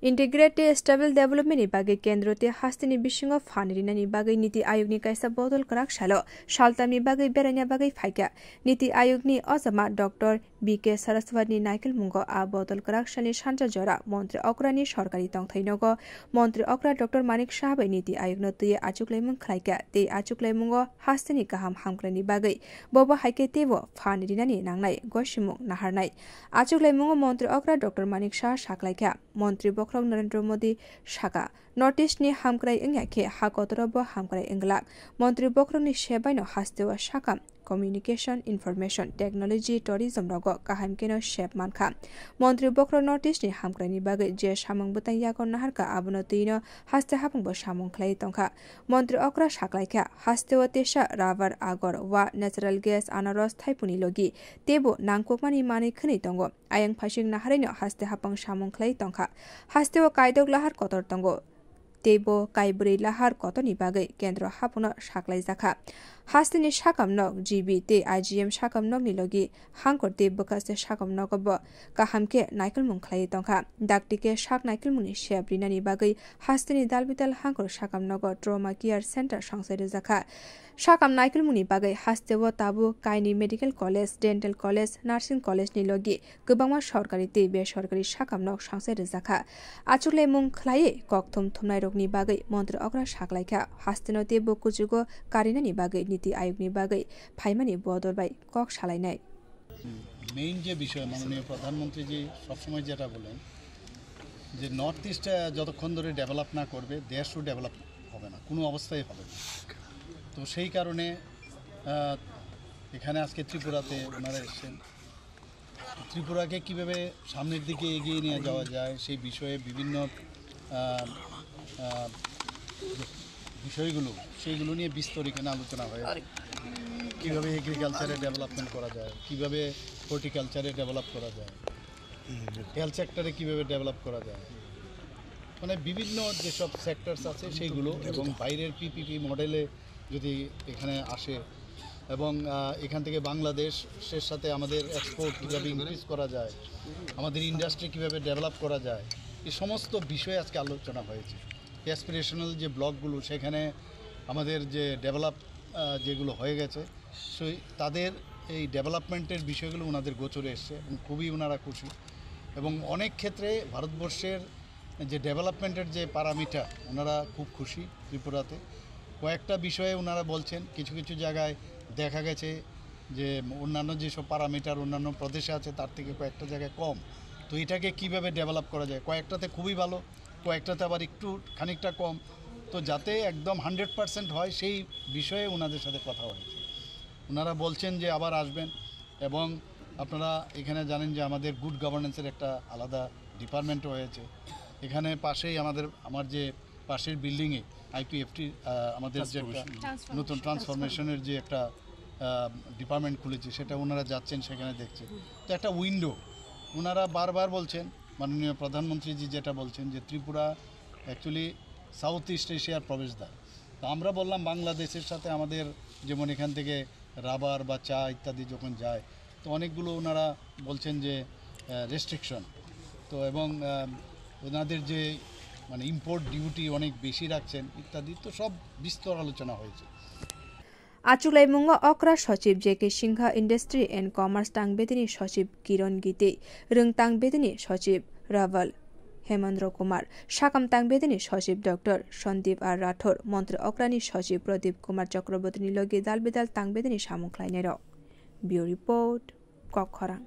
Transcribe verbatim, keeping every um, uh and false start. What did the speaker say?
Integrated Stable Development ni bagwi kendro tei hasteni bisingo phan rinani bagwi Niti Ayogni kaisa bodol kwrak salo saltamni bagwi beraina bagwi phaikha. Niti Ayogni ojama Doctor B K Saraswatni naikolmungo a bodol kwrak salni sanja jora Montri Okrani sorkari tongthai nogo Montri Okra Doctor Manik Saha bai Niti Ayogno twiwi achuklaimung khlaikha tei achuklaimungo hasteni kaham hamkraini bagwi bobo hai khe teibo phan rinani nangnai gosimung naharnai. Achuklaimungo Montri Okra Doctor Manik Saha saklaikha. Montri bokhorok Narendra Modi saka, North East ni hamkrai wngya khe ha kotoro bo hamkrai wngglak. Montri bokhorokni sebaino hasteo sakam, communication, information technology, tourism rogo kaham kheno sep mankha. Montri bokhorok North East ni hamkraini bagwi je samung bwtang yago naharkha abono twino haste hapungbo samung khlai tongkha. Montri okra saklaikha, hasteo tesa rubber, agor, wa, natural gas, anaros, thaipuni logi teibo nangkukmani manwi khwnwi tongo. Ayang phaising naharino haste hapang samung khlai tongkha. Hasteo kaidok lahar kotor tongo. Teibo kaibrwi lahar kotorni bagwi kendro hapungno saklaijakha. Hasteni sakam nok G B tei I G M sakam nokni logi hangkor tei bwkhaste sakam nogo bo kaham khe naikolmung khlaiwi tongkha. Dakti khe sak naikolmungni sep rinani bagwi hasteni dalbidal hangkor sakam nogo trauma care center songsai rwjakha. Sakam naikolmungni bagwi hasteo tabuk kaini medical college, dental college, nursing college ni logi kwbangma sorkari tei besorkari sakam nok songsai rwjakha. Achuklaimung khlaiwi kok thum thumnairokni bagwi montri okra saklaikha, hasteno teibo kuchugo karinani bagwi Niti Ayogni bagwi phaimani bodol bai kok salainai. Main যে বিষয়, মাননীয় প্রধানমন্ত্রীজি সবসময় যেটা বলেন যে north east যতক্ষণ ধরে ডেভেলপ না করবে, দেশও ডেভেলপ হবে না, কোনো অবস্থায় হবে না। তো সেই কারণে আহ, এখানে আজকে ত্রিপুরাতে ওনারা এসেছেন। ত্রিপুরাকে কিভাবে সামনের দিকে এগিয়ে নিয়ে যাওয়া যায়, সেই বিষয়ে বিভিন্ন আহ, আহ, যে বিষয়গুলো, সেইগুলো নিয়ে বিস্তর এখানে আলোচনা হয়েছে। কীভাবে এগ্রিকালচারে ডেভেলপমেন্ট করা যায়, কীভাবে হর্টিকালচারে ডেভেলপ করা যায়, হেলথ সেক্টরে কীভাবে ডেভেলপ করা যায়, মানে বিভিন্ন যেসব সেক্টরস আছে সেইগুলো, এবং বাইরের পিপিপি মডেলে যদি এখানে আসে, এবং আহ, এখান থেকে বাংলাদেশের সাথে আমাদের এক্সপোর্ট কীভাবে ইনক্রিজ করা যায়, আমাদের ইন্ডাস্ট্রি কীভাবে ডেভেলপ করা যায়, এই সমস্ত বিষয়ে আজকে আলোচনা হয়েছে। অ্যাসপিরেশনাল যে ব্লকগুলো, সেখানে আমাদের যে ডেভেলপ যেগুলো হয়ে গেছে, সেই তাদের এই ডেভেলপমেন্টের বিষয়গুলো ওনাদের গোচরে এসছে এবং খুবই ওনারা খুশি। এবং অনেক ক্ষেত্রে ভারতবর্ষের যে ডেভেলপমেন্টের যে প্যারামিটার, ওনারা খুব খুশি ত্রিপুরাতে। কয়েকটা বিষয়ে ওনারা বলছেন, কিছু কিছু জায়গায় দেখা গেছে যে অন্যান্য যেসব প্যারামিটার অন্যান্য প্রদেশে আছে, তার থেকে কয়েকটা জায়গায় কম। তো এটাকে কিভাবে ডেভেলপ করা যায়, কয়েকটাতে খুবই ভালো, কয়েকটাতে আবার একটু খানিকটা কম। তো যাতে একদম হান্ড্রেড পার্সেন্ট হয়, সেই বিষয়ে ওনাদের সাথে কথা হয়েছে। ওনারা বলছেন যে আবার আসবেন। এবং আপনারা এখানে জানেন যে আমাদের গুড গভর্নেন্সের একটা আলাদা ডিপার্টমেন্টও হয়েছে। এখানে পাশেই আমাদের, আমার যে পাশের বিল্ডিংয়ে আইপিএফটি, আহ, আমাদের যে একটা ট্রান্সফরমেশন। নতুন ট্রান্সফরমেশনের যে একটা আহ, ডিপার্টমেন্ট খুলেছে, সেটা ওনারা যাচ্ছেন, সেখানে দেখছে। তো একটা উইন্ডো, ওনারা বারবার বলছেন, মাননীয় প্রধানমন্ত্রীজি যেটা বলছেন যে ত্রিপুরা অ্যাকচুয়ালি সাউথ ইস্ট এশিয়ার প্রবেশদ্বার। তো আমরা বললাম বাংলাদেশের সাথে আমাদের, যেমন এখান থেকে রাবার বা চা ইত্যাদি যখন যায়, তো অনেকগুলো ওনারা বলছেন যে রেস্ট্রিকশন, তো এবং আহ, ওনাদের যে মানে ইম্পোর্ট ডিউটি অনেক বেশি রাখছেন ইত্যাদি, তো সব বিস্তর আলোচনা হয়েছে। Achuklaimungo okra sochib J K Singha, Industry and Commerce tangbedini sochib Kiron Gitei, rwng tangbedini sochib Raval Hemendra Kumar, sakam tangbedini sochib Doctor Sandeep R Rathore, montri okrani sochib Pradip Kumar Chakrabortini logi dalbidal tangbedini samung khlainairok. Bureau Report, Kokkhorang.